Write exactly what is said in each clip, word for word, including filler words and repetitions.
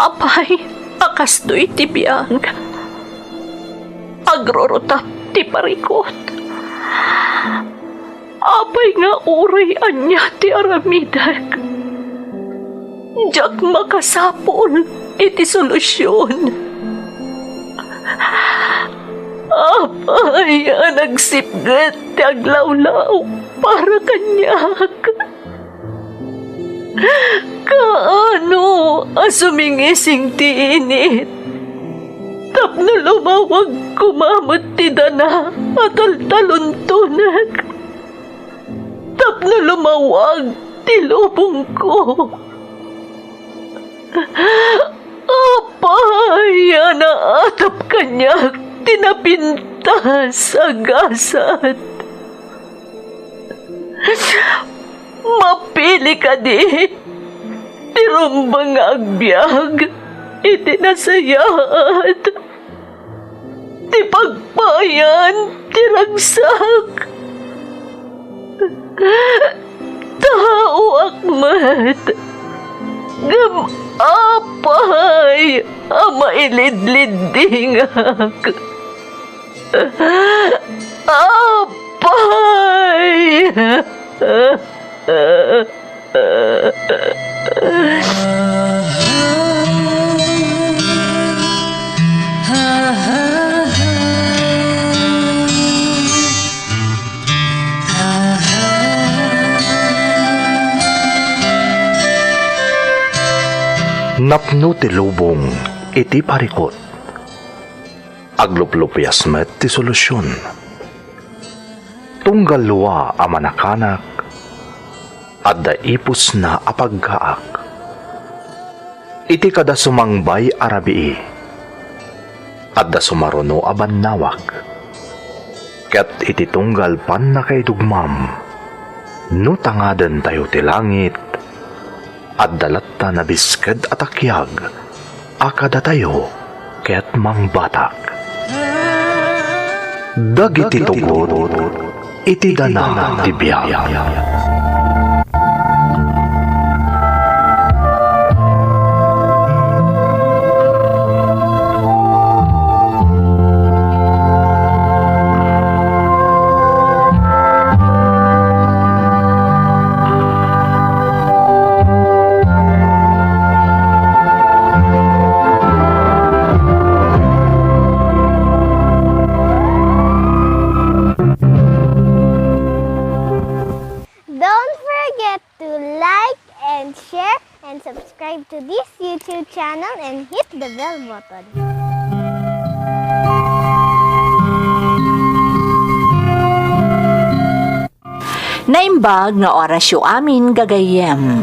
Apay a kastoy ti biag? Agrurutap ti parikut. Apay nga uray ania ti aramidek, diak makasapul iti solusion. Apay a nagsipget ti aglawlaw para kaniak? Kaano a sumingising ti init tapno lumawag koma met ti dana a taltaluntonek? Tapno lumawag ti lubongko. Apay a naatap kaniak ti napintas a gasat? Mapili kadi ti rumbeng nga agbiag iti nasayaat ti pagpayan ti ragsak. Taoak met, ngem apay a mailidliddingak? Apay! Napno ti lubong iti parikut. Agluplupias met ti solusion. Tunggal lua a manakanak, adda ipusna a paggaak. Iti kada sumangbay a rabii, adda sumaruno a bannawag. Ket iti tunggal pannakaidugmam, no tangadentayo ti langit, adda latta nabisked a takiag a kadatayo ket mangbatak. Dagiti tugot iti dana ti biag. Don't forget to like and share and subscribe to this YouTube channel and hit the bell button. Naimbag nga orasyo amin, gagayyem.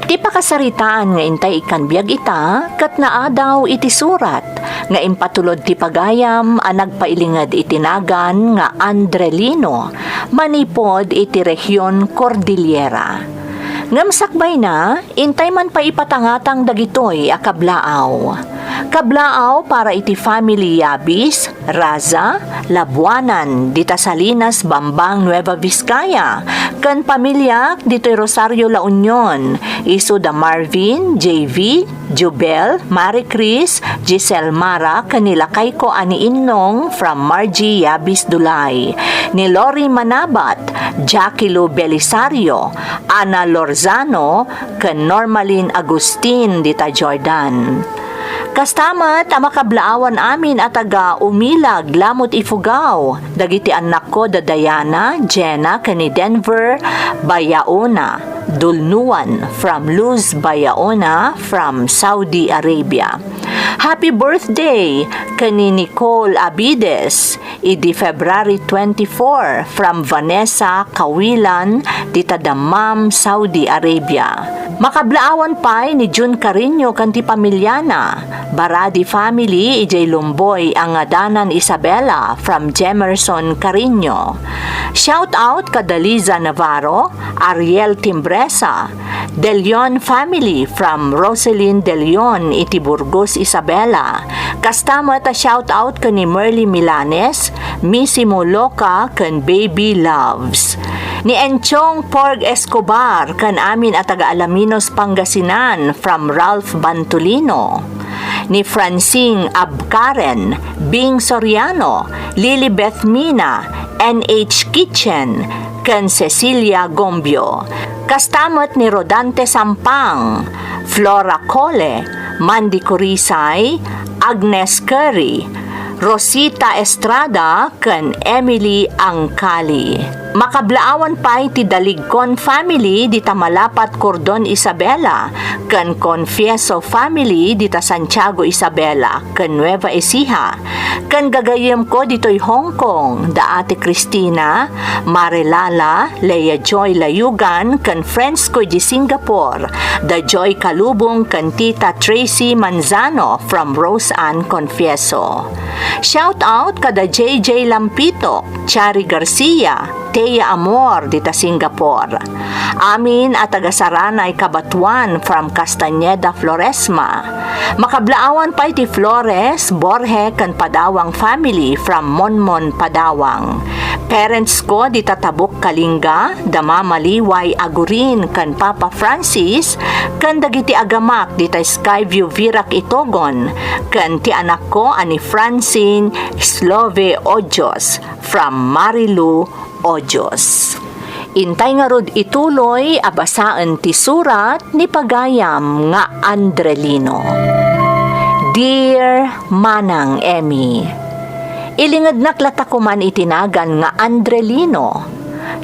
Ti pakasaritaan nga intay ikkan biag ita ket naadaw iti surat nga impatulod ti pagayam a nagpailinged iti nagan nga Andrelino manipud iti rehion Cordillera. Ngem sakbayna, intay man pay ipatangatang dagitoy a kablaaw. Kablaaw para iti family Yabis, Raza, Labuanan, dita Salinas, Bambang, Nueva Vizcaya, ken pamiliak ditoy Rosario, La Union, isu da Marvin, J V, Jubel, Marie Chris, Giselle Mara, ken ni lakayko a ni Innong from Margie Yabis Dulay, ni Lori Manabat, Jackie Lou Belisario, Ana Lorzano, ken Normalin Agustin dita Jordan. Kasta met a makablaawan amin a taga Umilag, Lamut, Ifugao, dagiti annakko da Diana, Jenna, ken ni Denver Bayaona, Dulnuan, from Luz Bayaona, from Saudi Arabia. Happy birthday ken ni Nicole Abides, idi February twenty-four, from Vanessa Kawilan, dita Dammam, Saudi Arabia. Makablaawan pay ni Jun Cariño ken ti pamiliana, Baradi family idiay Lumboy a ngadanan Isabela from Jemerson Cariño. Shout out kada Liza Navarro, Ariel Timbresa, De Leon family from Roselyn De Leon iti Burgos, Isabela. Kasta met a shout out ken ni Merly Milanes, Missy Moloca ken Baby Loves. Ni Enchong Porg Escobar ken amin a taga Alaminos, Pangasinan from Ralph Bantolino. Ni Francine Abkaren, Bing Soriano, Lilibeth Mina, N H Kitchen, ken Cecilia Gombio. Kasta met ni Rodante Sampang, Flora Cole, Mandy Curisay, Agnes Curry, Rosita Estrada, ken Emily Angkali. Makablaawan pay ti Daligcon family dita Malapat, Cordon, Isabela, ken Confieso family dita Santiago, Isabela, ken Nueva Ecija. Ken gagayyemko ditoy Hong Kong, da Ate Cristina, Mare Lala, Lea Joy Layugan, ken friends ko di Singapore, da Joy Kalubong ken Tita Tracy Manzano from Rose Ann Confieso. Shout out kada J J Lampito, Chari Garcia, Thea Amor dita Singapore. Amin a taga Saranay, Cabatuan from Castañeda, Floresma. Makablaawan pay ti Flores, Borje ken Padawang family from Monmon, Padawang. Parents ko dita Tabuk, Kalinga, da Mama Liway Agurin ken Papa Francis, ken dagiti agamak dita Skyview, Virac, Itogon, ken ti anakko a ni Francine Slove Ojos from Marilu, Ojos. Intay ngarud ituloy a basaen ti surat ni pagayam nga Andrelino. Dear Manang Emmy, ilingednak lata koman iti nagan nga Andrelino.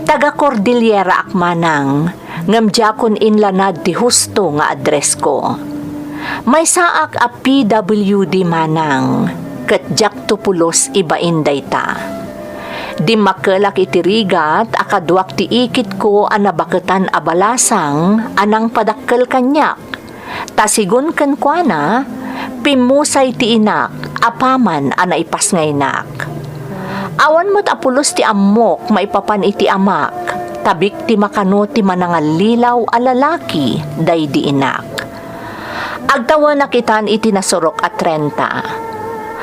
Taga Cordillera ak, manang, ngem diakon inlanad ti husto nga addressko. Maysaak a P W D, manang, ket diakto pulos ibain dayta. Dimmakkelak iti rigat a kaduak ti ikitko a nabaketan a balasang a nangpadakkel kaniak. Ta sigun kenkuana, pimmusay ti inak apaman a naipasngaynak. Awan met a pulos ti ammok maipapan iti amak, ta biktima kano ti manangallilaw a lalaki daydi inak. Agtawenak itan iti nasurok a trenta.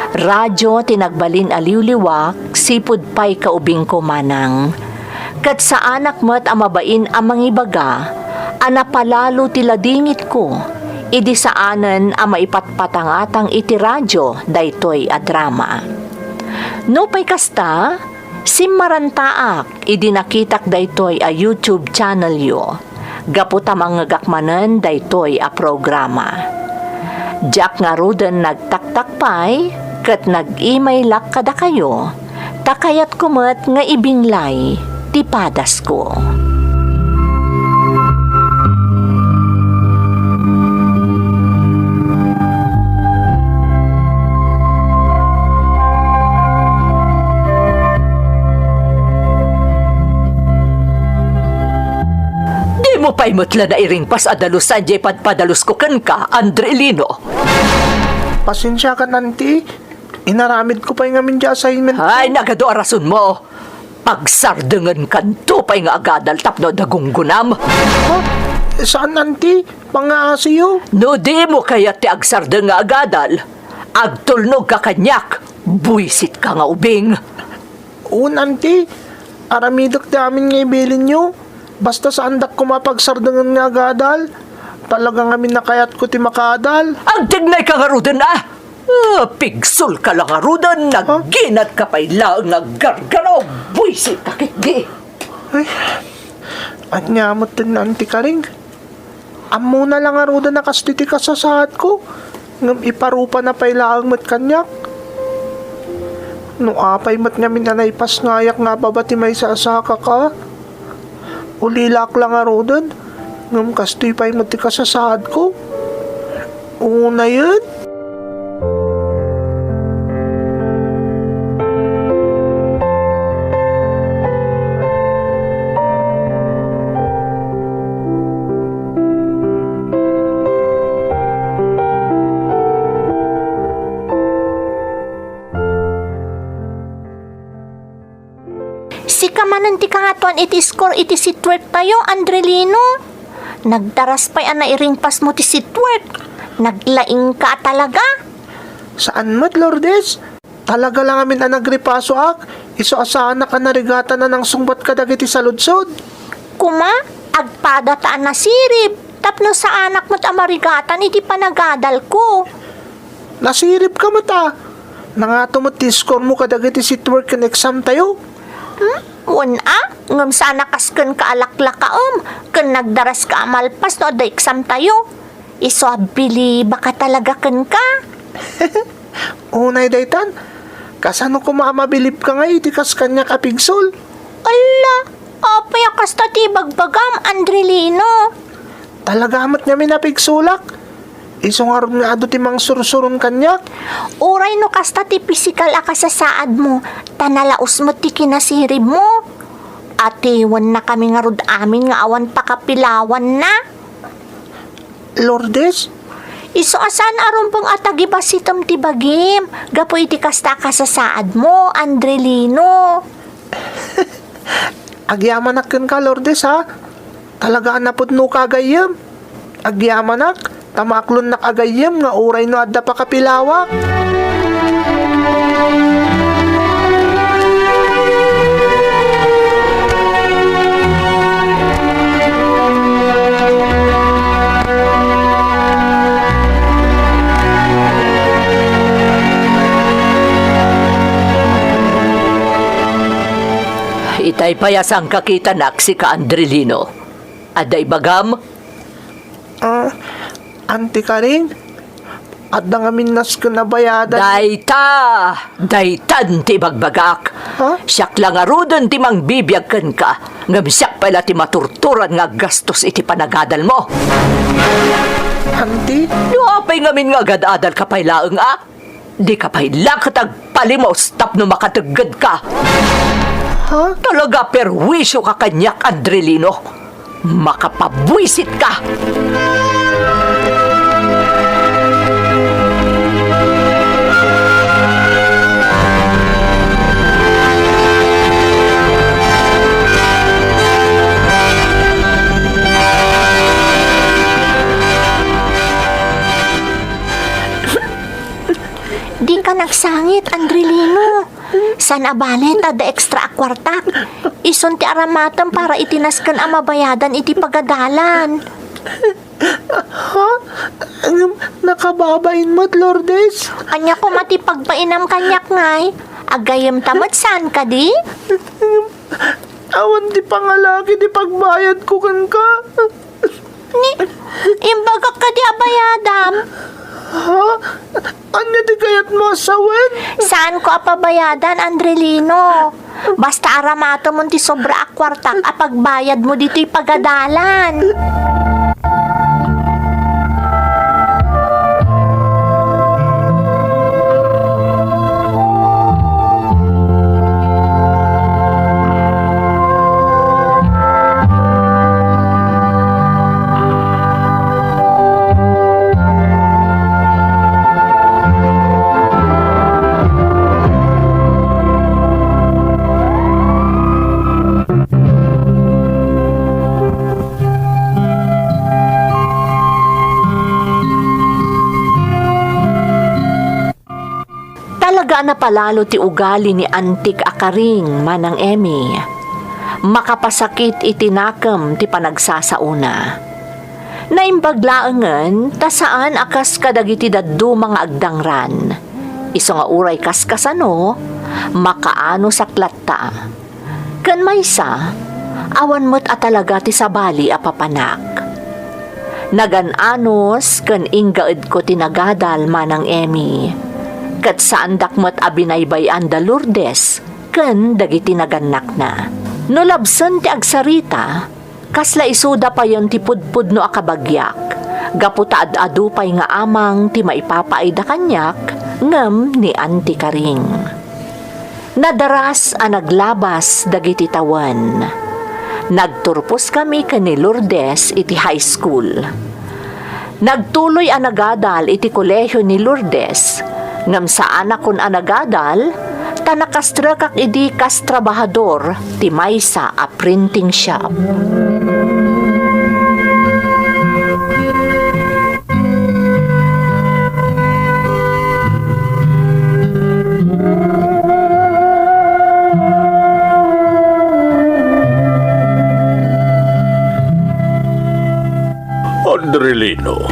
Radyo ti nagbalin a liwliwak sipud pay kaubingko, manang. Ket saanak met a mabain a mangibaga a napalalo ti ladingitko idi saanen a maipatpatangatang iti radyo daytoy a drama. Nupay kasta, simmarantaak idi nakitak daytoy a YouTube channelyo, gapu ta mangngegak manen daytoy a programa. Diak ngaruden nagtaktak pay ket nag-emailak kadakayo, ta kayatko met nga ibinlay ti padasko. Dimo pay met la nairingpas a dalusan diay padpadalusko kenka, Andrelino. Pasensiakan, Auntie. Inaramidko pay ngamin diay assignment. Ay, nagadu a rasonmo. Agsardengenkanto pay nga agadal tapno adda gunggonam. Ha? Saan, Auntie? Pangngaasiyo? No dimo kayat ti agsardeng nga agadal, agtulnogka kaniak. Buisitka nga ubing. Wen, Auntie. Aramidek ti amin nga ibilinyo. Basta saandak koma pagsardengen nga agadal. Talaga ngamin a kayatko ti makaadal. Agtignayka ngaruden, a! Ah, pigsolka la ngaruden, naginadka pay laeng nga aggargaraw, buisitka ketdi. Ay, ania met ti naan ti karing? Ammona la ngaruden a kastoy ti kasasaadko, ngem iparupana pay laeng met kaniak. No apay met ngamin a naipasngayak nga ababa ti maisasakak a, ulilaak la ngaruden, ngem kastoy pay met ti kasasaadko. Unayen? Sika manen ti kangatoan iti score iti seatwork tayo, Andrelino. Nagdaras pay a nairingpasmo ti seatwork. Naglaingka talaga. Saan met, Lourdes? Talaga la ngamin a nagripasoak, isu a saanak a narigatan a nangsungbat kadagiti saludsod. Kuma, agpadata a nasirib, tapno saanak met a marigatan iti panagadalko. Nasiribka met a. Nangato met ti score mo kadagiti seatwork ken exam tayo. Hmm? Wen a, ngem saan a kas kenka a laklakaem, ken nagdaraska a malpas no adda exam tayo. Isu a bilibaka talaga kenka. Unay daytan, kasano koma a mabilibka nga iti kas kaniak a pigsul? Alla, apay a kasta ti ibagbagam, Andrelino? Talaga met ngamin a pigsulak. Isu ngarud nga adu ti mangsursuron kaniak. Uray no kasta ti pisikal a kasasaadmo, ta nalaus met ti kinasiribmo. Atiwennakami ngarud amin nga awan pakapilawanna. Lourdes? Isu a saan a rumbeng a tagibasitem ti bagim, gapu iti kasta a kasasaadmo, Andrelino. Agyamanak kenka, Lourdes, ha? Talaga a napudnoka a gayyem. Agyamanak, ta maaklonnak a gayyem nga uray no adda pakapilawak. Itay pay a sangkakitanak, sika, Andrelino. Adda ibagam? Ah, Auntie Karing, adda ngamin nasken a bayadan. Dayta! Daytan ti ibagbagak. Ha? Siak la ngaruden ti mangbibiag kenka, ngem siak pay la ti maturturan nga aggastos iti panagadalmo. Auntie? No apay ngamin nga agad-adalka pay laeng a? Dika pay la ket agpalimos tapno makateggedka. Ha? Talaga perwisyoka kaniak, Andrelino. Makapabuisitka! Dika nagsangit, Andrelino. Saan a bale ta adda extra a kuartak. Isun ti aramatem para iti nasken a mabayadan iti pagadalan. Ha? Ngem nakababain met, Lourdes? Ania koma ti pagbainam kaniak ngay? Aggayemta met saan kadi? Awan ti pangalaki ti pagbayadko kenka. Ni, imbagak kadi a bayadam? Ha? Ania ti kayatmo a sawen? Saanko a pabayadan, Andrelino. Basta aramatemon ti sobra a kuartak a pagbayadmo ditoy pagadalan. Talaga a napalalo ti ugali ni Antik a Karing, Manang Emmy. Makapasakit iti nakem ti panagsasaona. Naimbag laengen ta saan a kas kadagiti dadduma nga agdangran. Isu nga uray kaskasano, makaanusak latta. Ken maysa, awan met a talaga ti sabali a papanak. Nagan-anus ken inggaedko ti nagadal, Manang Emmy. Ket saandak met a binaybay-an da Lourdes ken dagiti nagannakna. No labsen ti agsarita, kasla isuda payen ti pudpudno a kabagiak, gapu ta ad-adu pay nga amang ti maipapaayda kaniak ngem ni Auntie Karing. Nadaras a naglabas dagiti tawen. Nagturposkami ken ni Lourdes iti high school. Nagtuloy a nagadal iti kolehio ni Lourdes, ngem saanakon a nagadal, ta nakastrekak idi kas trabahador ti maysa a printing shop. Andrelino,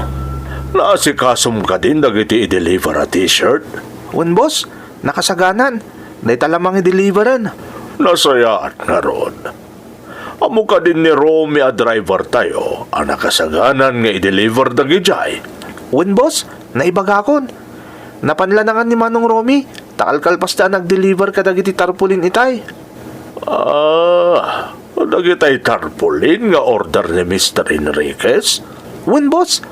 naasikasom kadin dagiti i-deliver a t-shirt? Wen, boss. Nakasaganan. Dayta la mangideliveran. Nasayaat ngarud. Ammo kadin ni Romy a driver tayo a nakasaganan nga i-deliver dagidiay? Wen, boss. Naibagakon. Napan la nangan ni Manong Romy, ta kalkalpasta a nag-deliver kadagiti tarpaulin itay. Ah, dagitay tarpaulin nga order ni Mister Enriquez? Wen, boss.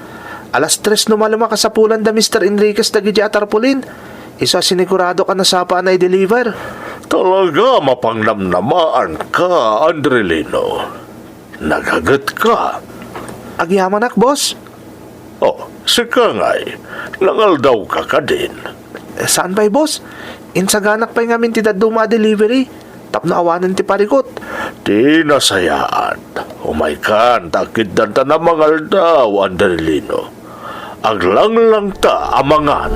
Alas tres no malem a kasapulan da Mister Enriquez dagiti a tarpaulin. Isu a siniguradok a nasapa a naideliver. Talaga, mapangnamnamaanka, Andrelino. Nagagetka. Agyamanak, boss. Oh, sika ngay, nangaldawka kadin? Saan pay, boss. Insaganak pay ngamin ti dadduma a delivery tapno awanen ti parikut. Ti nasayaat, umaykan ta agkiddanta a mangaldaw, Andrelino. Aglanglangta a mangan.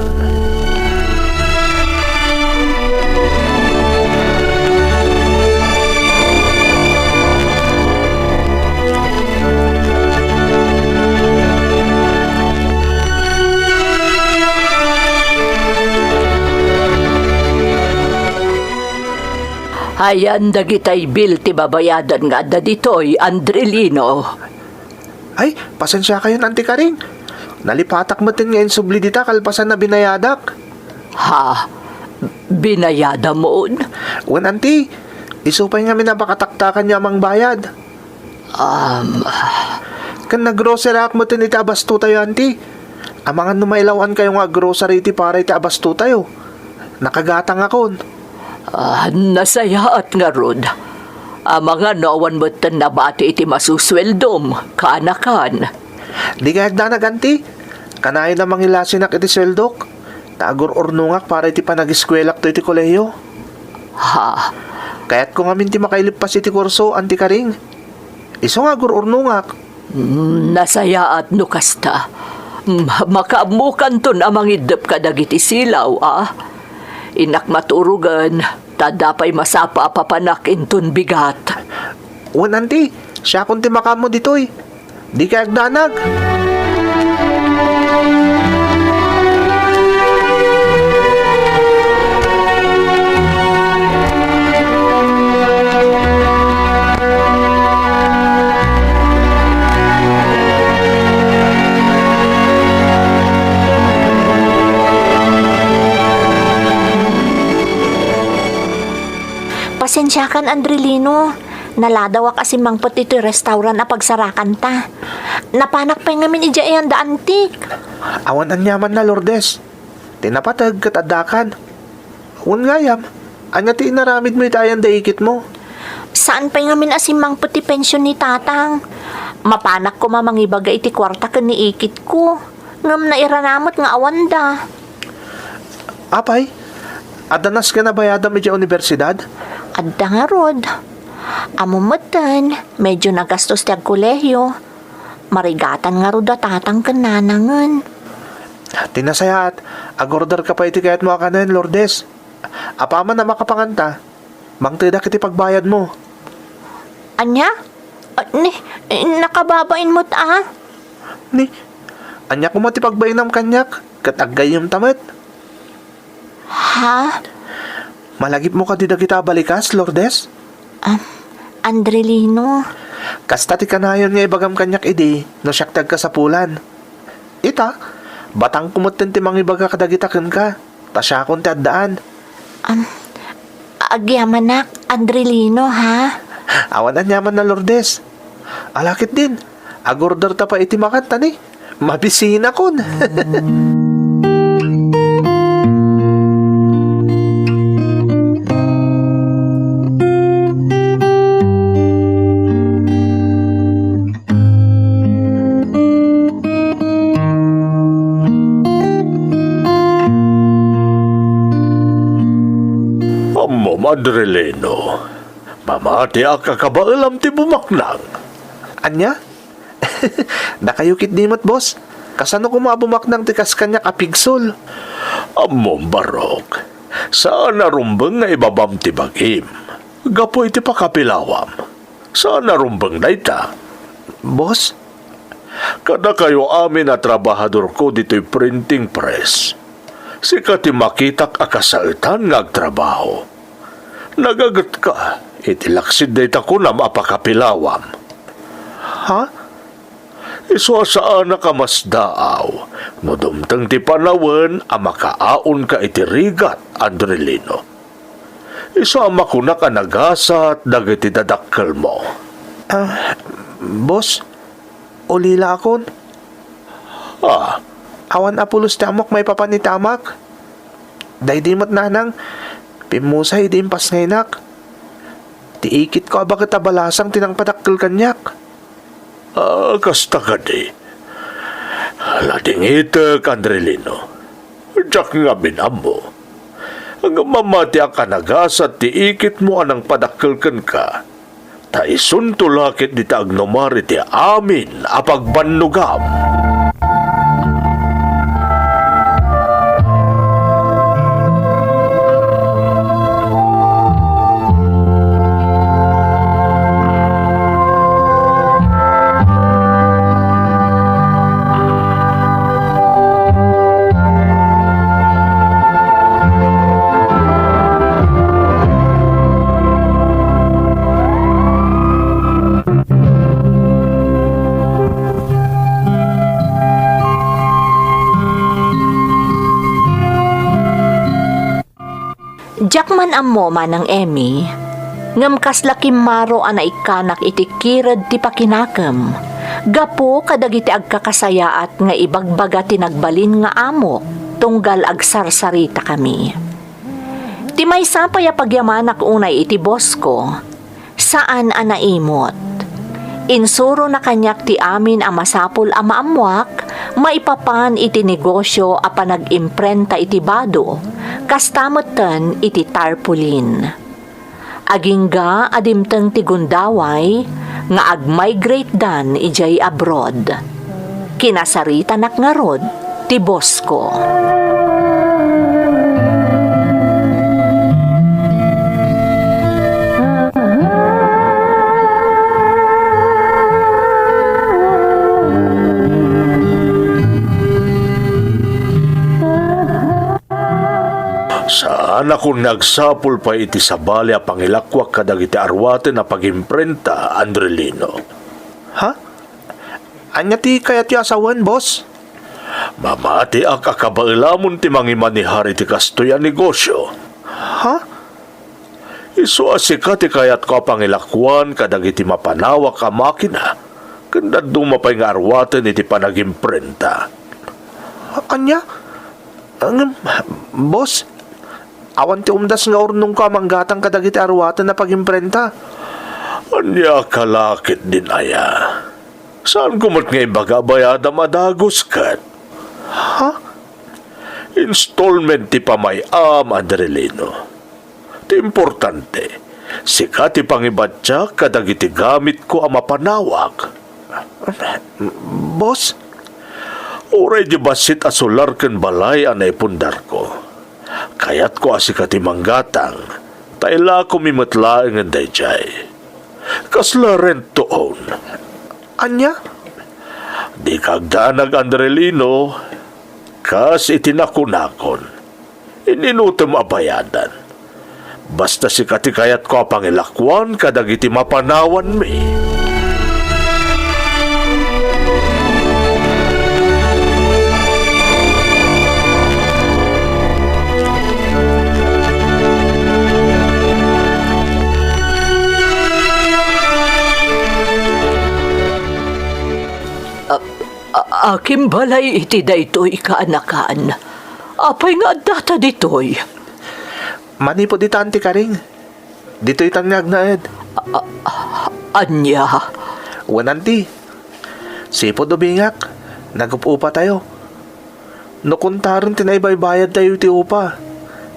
Ayan dagitay bill ti babayadan nga adda ditoy, Andrelino. Ay, pasensiakayon, Anti Karing. Nalipatak metten nga insubli dita kalpasan a binayadak. Ha? Binayadamon? Wen, Anti. Isu pay ngamin a pakataktakanyo a mangbayad. Um, Ken naggroceryak metten iti abastotayo, Anti. Amangan no mailaw-ankayo nga aggrocery iti para iti abastotayo. Nakagatangakon. Ah, nasayaat ngarud. Amangan no awan metten nabati iti masusueldom, kaanakan. Dika agdanag, Anti. Kanayon a mangilasinak iti sueldok. Ta agur-urnongak para iti panagiskuelakto iti kolehiyo. Ha? Kayatko ngamin ti makailippas iti kurso, Anti Karing. Isu nga agur-urnongak. Mm, nasayaat no kasta. Mm, makaammokanton a mangiddep kadagiti silaw, a? Innak maturogen, ta adda pay masapa a papanak inton bigat. Wen, Anti, siakon ti makaammo ditoy. Dika agdanag. Pasensiakan, Andrelino. Naladawak a simmangpet iti restaurant a pagsarakanta. Napanak pay ngamin idiay ayan da Antik. Awan aniamanna, Lourdes. Ti napateg ket addakan. Wen gayam, ania ti inaramidmo iti ayan da ikitmo? Saan pay ngamin a simmangpet ti pension ni Tatang. Mapanak koma mangibaga iti kuarta ken ni ikitko. Ngem nairana met nga awanda. Apay, adda nasken a bayadam idiay universidad? Adda ngarud. Ammom metten, medyo nagastos ti agkolehio. Marigatan ngarud da Tatang ken Nanangen. Ti nasayaat, agorderka pay iti kayatmo a kanen, Lourdes. Apaman a makapanganta, mangtedak iti pagbayadmo. Ania? Ah, ni, eh, nakababain met a? Ni, ania koma ti pagbainam kaniak, ket aggayyemta met? Ha? Malagipmo kadi dagita a balikas, Lourdes? Ah, Andrelino. Kasta ti kanayon nga ibagam kaniak idi no siak ti agkasapulan. Ita, batangko metten ti mangibaga kadagita kenka, ta siakon ti addaan. Am, agyamanak, Andrelino, ha? Awan aniamanna, Lourdes. Ala ketdin, agorderta pay iti makanta ni. Mabisinakon. Ammom, Andrelino, mamatiak a kabaelam ti bumaknang. Ania? Dakayo ketdi met, boss. Kasano koma a bumaknang ti kas kaniak a pigsol? Ammom, Barok, saan a rumbeng nga ibabam ti bagim gapu iti pakapilawam. Saan a rumbeng dayta. Boss, Kadakayo amin a trabahadorko ditoy printing press, sika ti makitak a kasaetan nga agtrabaho. Nagagetka iti laksid dayta kunam a pakapilawam. Ha? Isu a saanak a masdaaw no dumteng ti panawen a makaaonka iti rigat, Andrelino. Isu a makunak a nagasat dagiti dadakkelmo. Ah, boss, ulilaakon. Ah, Awan a pulos ti ammok maipapan iti amak. Daydi met nanang, pimmusay idi impasngaynak. Ti ikitko a baket a balasang ti nangpadakkel kaniak. Ah, kasta kadi. Ladingitek, Andrelino. Diak ngamin ammo. Ngem mamatiak a nagasat ti ikitmo a nangpadakkel kenka. Ta isunto la ket dita agnumar iti amin a pagbannogam. Diak man ammo, Manang Emmy, ngem kasla kimmaro a naikkanak iti kired ti pakinakem gapu kadagiti agkakasayaat nga ibagbaga ti nagbalin nga amok tunggal agsarsaritakami. Ti maysa pay a pagyamanak unay iti boss ko, saan a naimot. Insurona kaniak ti amin a masapul a maammoak maipapan iti negosio a panagimprenta iti bado, kasta metten iti tarpaulin. Agingga a dimteng ti gundaway nga agmigratedan idiay abroad. Kinasaritanak ngarud ti boss ko. Saanakon nga agsapul pay iti sabali a pangilakuak kadagiti aruaten a pagimprenta, Andrelino. Ha? Ania ti kayatyo a sawen, boss? Mamatiak a kabaelamon ti mangimanehar iti kastoy a negosio. Ha? Isu a sika ti kayatko a pangilakuan kadagiti mapanawak a makina ken dadduma pay nga aruaten iti panagimprenta. Ania? Ngem, boss, awan ti umdas nga urnongko a manggatang kadagiti aruaten a pagimprenta. Ania ka la ketdin aya? Saanko met nga ibaga a bayadam a dagus ket? Ha? Installment ti pamay-am, Andrelino. Ti importante, sika ti pangibatiak kadagiti gamitko a mapanawak. Boss? Uray di bassit a solar ken balay a naipundarko. Kayatko a sika ti manggatang, ta ilakomi met laengen daydiay. Kasla rent to own. Ania? Dika agdanag, Andrelino, kas iti nakunakon. Ininutem a bayadan. Basta sika ti kayatko a pangilakuan kadagiti mapanawanmi. A-, a-, akin balay iti daytoy kaanakan. Apay nga addata ditoy? Manipud ita, Auntie Karing. Ditoy tan nga agnaed. A-, a-, ania? Wen, Auntie. Sipud ubingak, nagup-upatayo. No kuntaren ti naibaybayadtayo iti upa,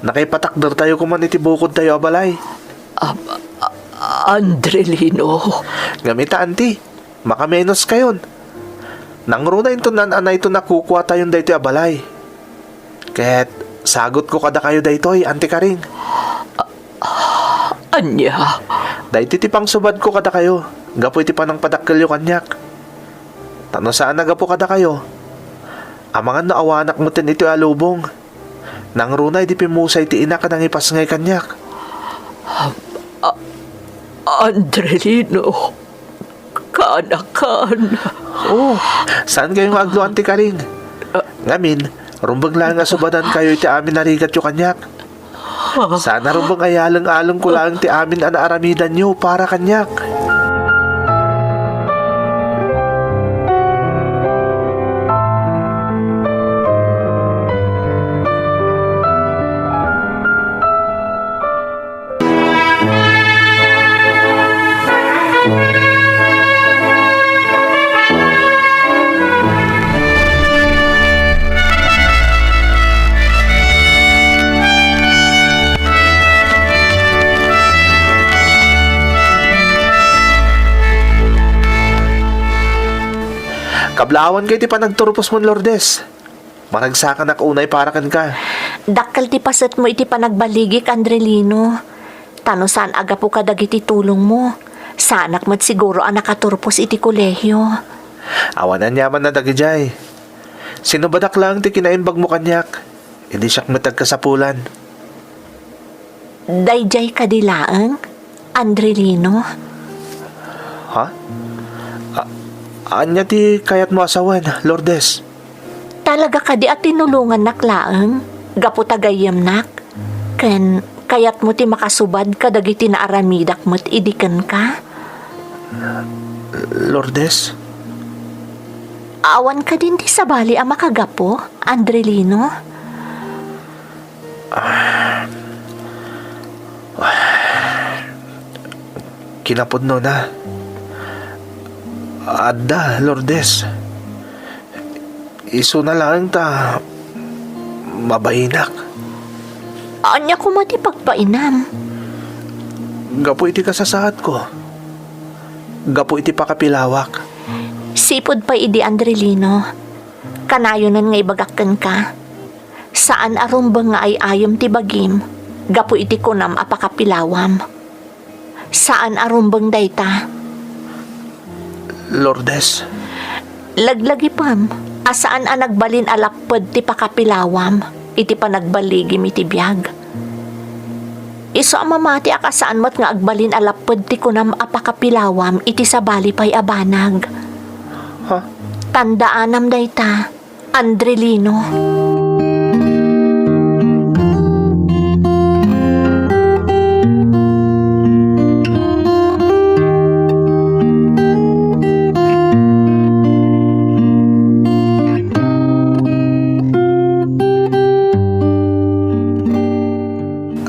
nakaipatakdertayo koman iti bukodtayo a balay. A-, a-, Andrelino. Ngem ita, Auntie, makamenos kayon. Nangruna inton an-anayton a kukuatayon daytoy a balay. Ket sagutko kadakayo daytoy, Auntie Karing. Ania? Daytoy ti pangsubadko kadakayo gapu iti panangpadakkelyo kaniak. Ta no saan a gapu kadakayo, amangan no awanak metten itoy a lubong. Nangruna idi pimmusay ti ina ken nangipasngay kaniak. Andrelino, kaanakan. Oh, saan kayo nga agluan ti karing? Ngamin, rumbeng laeng a subadan kayo iti amin a rigatyo kaniak. Saan a rumbeng a yaleng-alengko laeng ti amin a naaramidanyo para kaniak. Kablaawanka iti panagturposmon, Lourdes. Maragsakanak unay para kenka. Dakkel ti pasetmo iti panagbaligik, Andrelino. Ta no saan a gapu kadagiti tulongmo, saanak met siguro a nakaturpos iti kolehio. Awan aniamanna dagidiay. Sinubadak laeng ti kinaimbagmo kaniak, idi siak met agkasapulan. Daydiay kadi laeng, Andrelino? Ha? A-, ania ti kayatmo a sawen, Lourdes? Talaga kadi a tinulongannak laeng gapu ta gayyemnak? Ken kayatmo ti makasubad kadagiti naaramidak met idi kenka? Lourdes? Awan kadin ti sabali a makagapu, Andrelino? Kinapudnona. Adda, Lourdes. Isuna laeng ta mabainak. Ania koma ti pagbainam? Gapu iti kasasaadko. Gapu iti pakapilawak. Sipud pay idi, Andrelino. Kanayonen nga ibagak kenka. Saan a rumbeng nga ay-ayem ti bagim gapu iti kunam a pakapilawam. Saan a rumbeng dayta. Lourdes. Laglagipem a saan a nagbalin a lapped ti pakapilawam iti panagbaligim iti biag. Isu a mamati a kasaan met nga agbalin a lapped ti kunam a pakapilawam iti sabali pay a banag. Ha? Tandaanam dayta. Andrelino.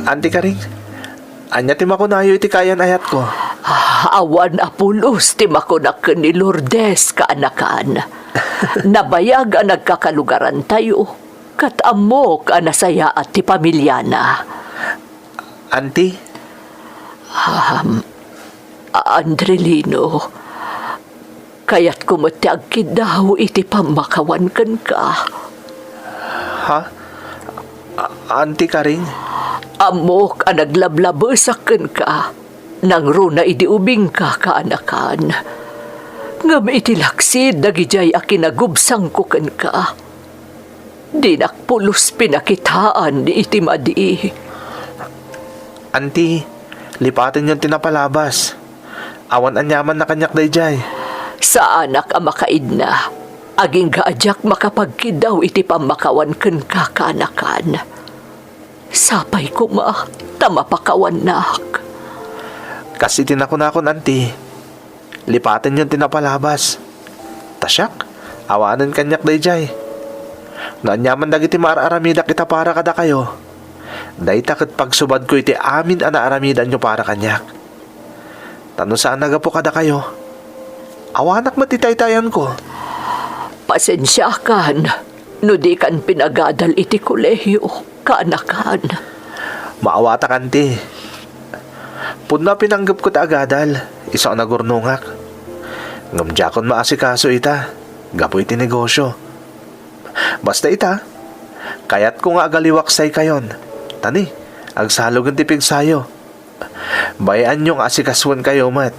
Anti Karing, ania ti makunayo iti kayan-ayatko? Ah, awan a pulos ti makunak ken ni Lourdes, kaanakan. Nabayag a nagkakalugarantayo, ket ammok a nasayaat ti pamiliana. Anti? Um, Andrelino, kayatko met ti agkiddaw iti pammakawan kenka. Ha? A-, Anti Karing? Ammok a naglablabesak kenka. Nangruna idi ubingka, kaanakan. Ngem iti laksid dagidiay a kinagubsangko kenka, dinak pulos pinakitaan iti madi. Anti, lipatenyon ti napalabas. Awan aniamanna kaniak daydiay. Saanak a makaidna. Agingga a diak makapagkiddaw iti pammakawan kenka, kaanakan. Sapay koma ta mapakawannak. Kas iti nakunakon, Anti, lipatenyon ti napalabas. Ta siak, awanen kaniak daydiay. No aniaman dagiti maar-aramidak ita para kadakayo, dayta ket pagsubadko iti amin a naaramidanyo para kaniak. Ta no saan a gapu kadakayo, awanak met ti taytayanko. Pasensiakan no dikan pinagadal iti kolehio, kaanakan. Maawatak, Anti. Pudno a pinanggepko ti agadal, isu a nagurnongak. Ngem diakon maasikaso ita, gapu iti negosio. Basta ita, kayatko nga agaliwak saykayon. Tani, agsalogen ti pigsayo. Bay-anyo nga asikasuenkayo met.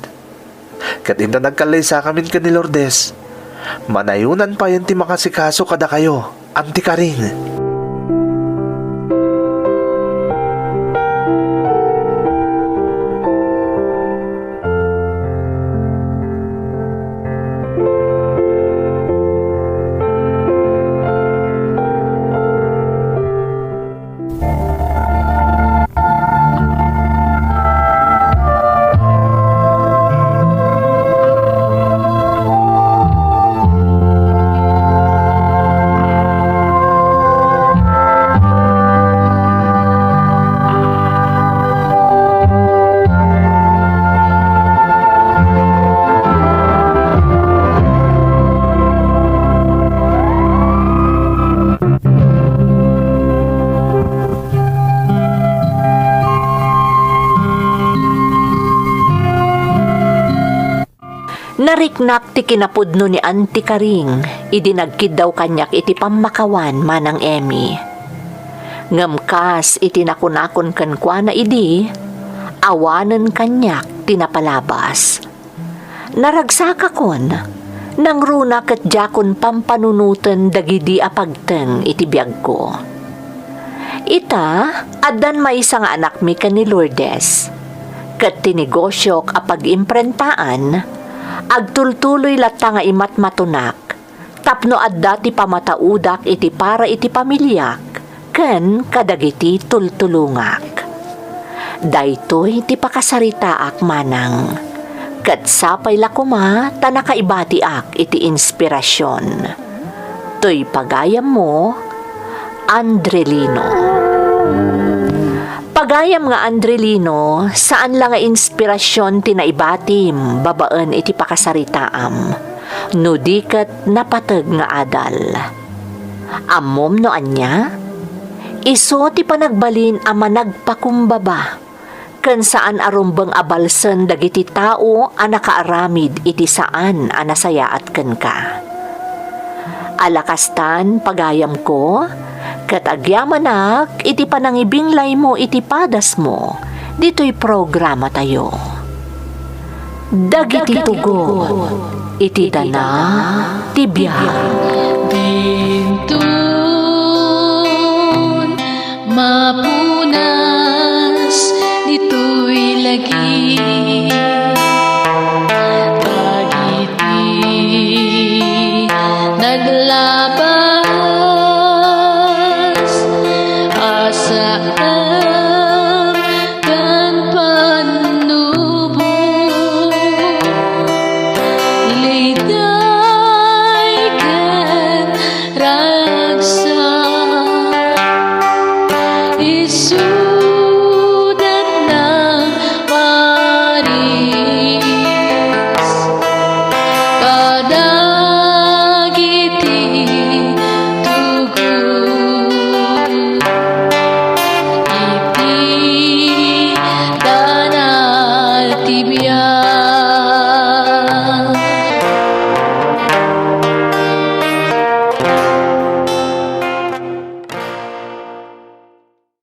Ket inton agkallaysakamin ken ni Lourdes, Manayonan payen ti makasikaso kadakayo, Auntie Karing. Nariknak ti kinapudno ni Auntie Karing idi nagkiddaw kaniak iti pammakawan, Manang Emmy. Ngem kas iti nakunakon kenkuana idi, awanen kaniak ti napalabas. Naragsakakon, nangruna ket diakon pampanunoten dagidi a pagteng iti biagko. Ita, addan maysa nga anakmi ken ni Lourdes. Ket ti negosiok a pag-imprentaan, agtultuloy latta nga imatmatonak tapno adda ti pamataudak iti para iti pamiliak ken kadagiti tultulongak. Daytoy ti pakasaritaak, Manang, ket sapay la koma ta nakaibatiak iti inspirasion. Toy pagayammo, Andrelino. Pagayam nga Andrelino, saan la nga inspirasion ti naibatim babaen iti pakasaritaam, no di ket napateg nga adal. Ammom no ania? Isu ti panagbalin a managpakumbaba ken saan a rumbeng a balsen dagiti tao a nakaaramid iti saan a nasayaat kenka. Ala kastan, pagayamko, ket agyamanak iti panangibinglaymo iti padasmo ditoy programatayo. Dagiti tugot iti dana ti biag. Dinton mapunas ditoy lagi. Dagiti naglaba